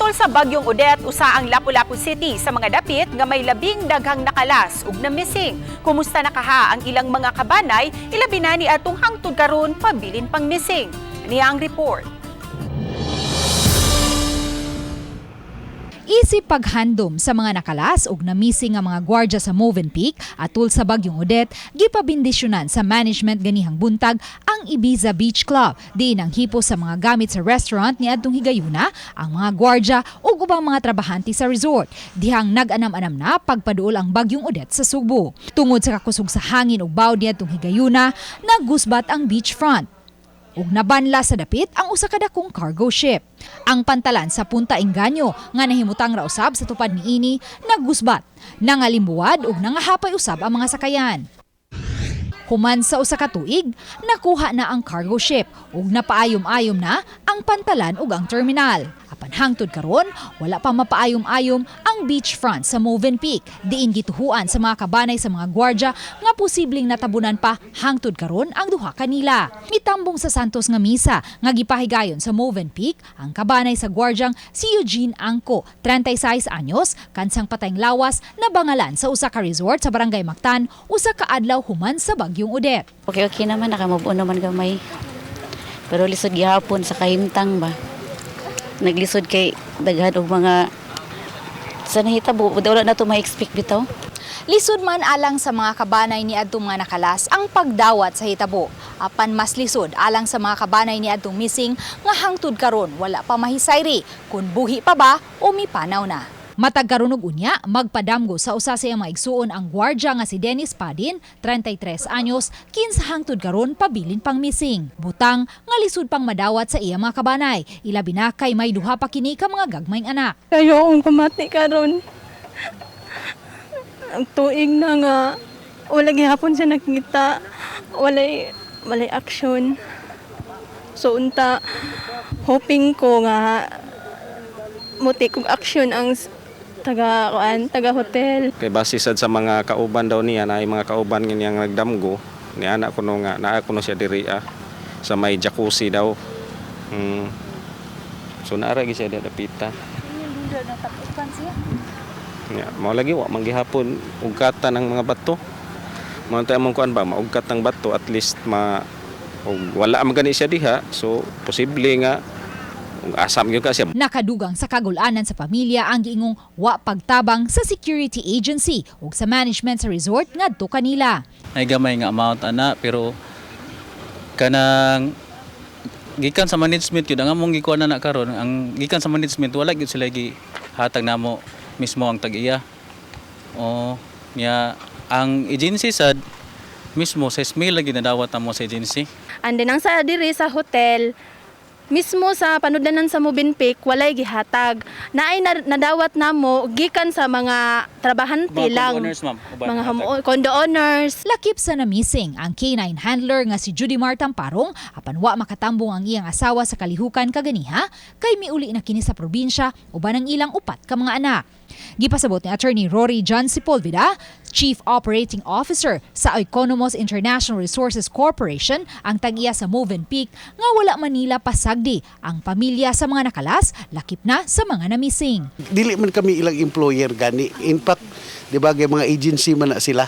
Atol sa Bagyong Odette, usa ang Lapu-Lapu City sa mga dapit nga may labing daghang nakalas ug na-missing. Kumusta na kaha ang ilang mga kabanay, ilabi na ni atong hangtod karon pabilin pang missing? Niya ang report. Isip paghandom sa mga nakalas ug na-missing nga mga gwardya sa Movenpick atul sa Bagyong Odette, gipabindisyonan sa management ganihang buntag ang Ibiza Beach Club. Diin ang hipo sa mga gamit sa restaurant ni adtong higayuna ang mga gwardya ug ubang mga trabahante sa resort. Dihang nag-anam-anam na pagpaduol ang Bagyong Odette sa Sugbo. Tungod sa kakusog sa hangin ug bawd niadtong higayuna, nagusbat ang beachfront ug nabanla sa dapit ang usa ka dakong cargo ship. Ang pantalan sa Punta Engaño nga nahimutang ra usab sa tupad niini nagusbat, nangalimbuwad ug nangahapay usab ang mga sakayan. Human sa usa ka tuig, nakuha na ang cargo ship ug napaayom-ayom na ang pantalan ug ang terminal. Apan hangtod karon, wala pa mapaayom-ayom ang beachfront sa Movenpick. Diin gituhuan sa mga kabanay sa mga gwardya nga posibleng natabunan pa hangtod karon ang duha kanila. Mitambong sa Santos nga misa nga gipahigayon sa Movenpick ang kabanay sa gwardyang si Eugene Angko, 36 anyos, kansang patayng lawas na bangalan sa usa ka resort sa Barangay Mactan usa ka adlaw human sa Bagyong Odette. Okay naman, nakamove on naman gamay. Pero lisod gihapon sa kahimtang ba. Naglisod kay daghan og mga sa nahitabo, wala na to ma-expect bitaw. Lisod man alang sa mga kabanay ni adtong mga nakalas ang pagdawat sa hitabo. Apan mas lisod alang sa mga kabanay ni adtong missing nga hangtod karon wala pa mahisayri kung buhi pa ba o mipanaw na. Matag karon og unya, magpadamgo sa usa sa iyang mga igsuon ang gwardya nga si Dennis Padin, 33 anyos, kinsa hangtod karon pabilin pang missing. Butang nga lisod pang madawat sa iya mga kabanay, ilabi na kay may duha pa kini ka mga gagmayng anak. Kayo akong kumati karon. Ang tuig na nga wala gihapon siya nakita. Walay action. So unta hoping ko nga muti kog action ang taga kuan, taga hotel. Kay base sad sa mga kauban daw niya na mga kauban nga niyang nagdamgo ni anak kuno nga naa kuno siya diri sa may jacuzzi daw. So naara gi siya diha dapita. Ya, mao lagi wa man gihapon ugkatan ang mga bato. Mao tay among kuan ba, maugkat ang bato, at least ma ug wala man gani siya diha, so posible nga ug asam gyud ka siya. Nakadugang sa kagulanan sa pamilya ang giingong wa pagtabang sa security agency ug sa management sa resort ngadto kanila. Ay gamay nga amount ana, pero kanang gikan sa management yun ang among gikuha na na karon, ang gikan sa management wala gyud sila gihatag namo mismo ang tag-iya o nya ang agency sad mismo sa email lagi nadawat namo sa agency. And then ang sa diri sa hotel mismo sa panudlanan sa Movenpick walay gihatag. Naay nadawat namo gikan sa mga trabahante Mga condo lang. owners, ma'am, uban Mga nahatag. condo owners. Lakip sa na-missing ang K9 handler nga si Judy Martin Parong, apan wa makatambong ang iyang asawa sa kalihukan kaganiha kay miuli na kini sa probinsya uban ang ilang upat ka mga anak. Gipasabot ni Attorney Rory John Sepulveda, Chief Operating Officer sa Oikonomos International Resources Corporation, ang tag-iya sa Movenpick, nga wala manila pasagdi ang pamilya sa mga nakalas, lakip na sa mga na-missing. Dili man kami ilang employer gani. In fact, di ba, kay mga agency man na sila.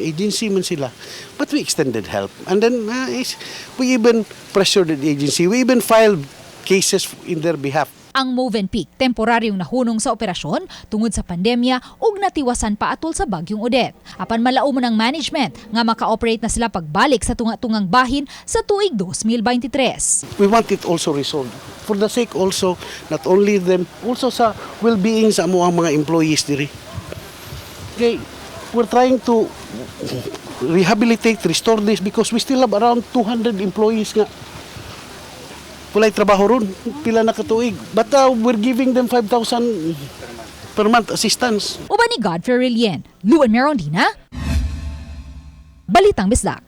Agency man sila. But we extended help. And then we even pressured the agency. We even filed cases in their behalf. Ang Movenpick temporaryong nahunong sa operasyon tungod sa pandemya ug natiwasan pa atol sa Bagyong Odette. Apan malaumo ng management nga maka-operate na sila pagbalik sa tunga-tungang bahin sa tuig 2023. We want it also resolved. For the sake also, not only them, also sa well-being sa amo ang mga employees diri. Okay, we're trying to rehabilitate, restore this because we still have around 200 employees nga walay trabaho ron, pila na katuig. But we're giving them 5,000 per month assistance. Uban ni Godfrey Relien, Luan Merondina, Balitang Bisdak.